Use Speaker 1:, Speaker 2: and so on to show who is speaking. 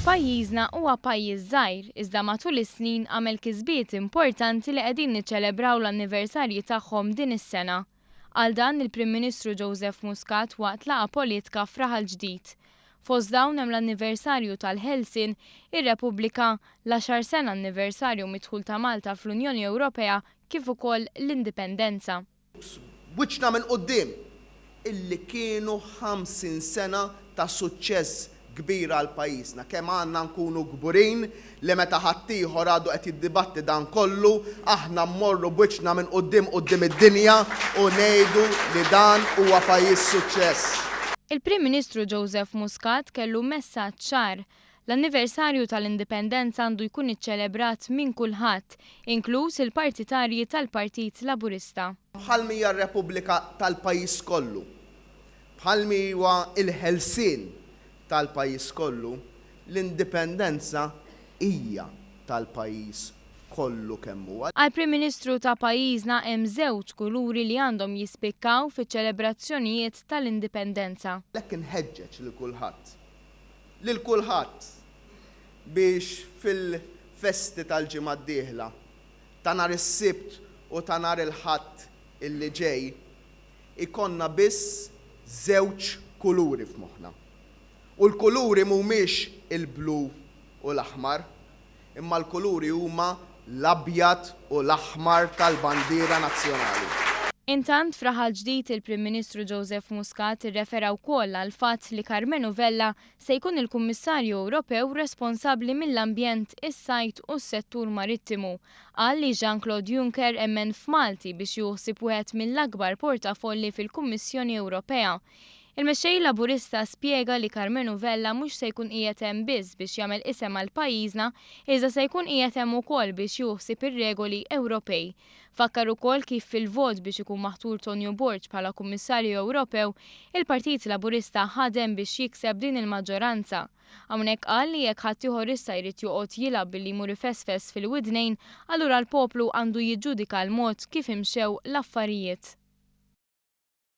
Speaker 1: Pajjiżna huwa pajjiż żgħir, iżda matul is-snin għamel kisbiet importanti li qegħdin niċċelebraw l-anniversarji tagħhom din is-sena. Qal dan il-Prim Ministru Joseph Muscat waqt laqgħa politka f'Raħal Ġdid. Fost dawn hemm l-anniversarju tal-Ħelsien, ir-Repubblika, l-għaxar sena anniversarju mid-dħul ta' Malta fl-Unjoni Ewropea kif ukoll l-Indipendenza.
Speaker 2: B'wiċċna minn quddiem, illi kienu 50 sena ta' suċċess kbir għal pajjiżna. Kemm għandna nkunu kburin li meta ħaddieħor għadu qed jiddibatti dan kollu, aħna mmorru b'wiċċna minn quddiem quddiem id-dinja u ngħidu li dan huwa pajjiż suċċess.
Speaker 1: Il-Prim Ministru Joseph Muscat kellu messaġġ ċar L-anniversarju tal-Indipendenza għandu jkun iċċelebrat minn kulħadd, inkluż il-partitarji tal-Partit Laburista.
Speaker 2: Bħal m'hija r-Repubblika tal-pajjiż kollu, bħal m'huwa l-ħelsien tal-pajjiż kollu, l-Indipendenza hija tal-pajjiż kollu kemm hu.
Speaker 1: Għall-Prim Ministru ta' pajjiżna hemm żewġ kuluri li għandhom jispikkaw fiċ-ċelebrazzjonijiet tal-Indipendenza.
Speaker 2: Għalhekk inħeġġeġ lil kulħadd lil kulħadd biex fil-festi tal-ġimgħa d-dieħla, ta' nhar is-Sibt u ta' nhar il-Ħadd illi ġej, ikollna biss żewġ kuluri f'moħħna. U l-kuluri mhumiex il-blu u l-aħmar, imma l-kuluri huma l-abjad u l-aħmar tal-bandiera nazzjonali.
Speaker 1: Intant, f'Raħal Ġdid il-Prim Ministru Joseph Muscat irrefera wkoll għall-fatt li Karmenu Vella se jkun il-Kummissarju Ewropew responsabbli mill-ambjent, is-sajd u s-settur marittimu. Qal li Jean Claude Juncker emmen f'Malti biex jieħu ħsieb wieħed mill-akbar portafolli fil-Kummissjoni Ewropea. Il-Mexxej Laburista spjega li Karmenu Vella mhux se jkun qiegħed hemm biss biex jagħmel isem għal pajjiżna iżda se jkun qiegħed hemm ukoll biex jieħu ħsieb ir-regoli Ewropej. Fakkar ukoll kif fil-vot biex ikun maħtur Tonio Borg bħala Kummissarju Ewropew, il-Partit Laburista ħadem biex jikseb din il-maġġoranza. Hawnhekk qal li jekk ħaddieħor issa jrid joqgħod jilgħab billi jmur ifesfes fil-widnejn, allura l-poplu għandu jiġġudika l-mod kif imxew l-affarijiet.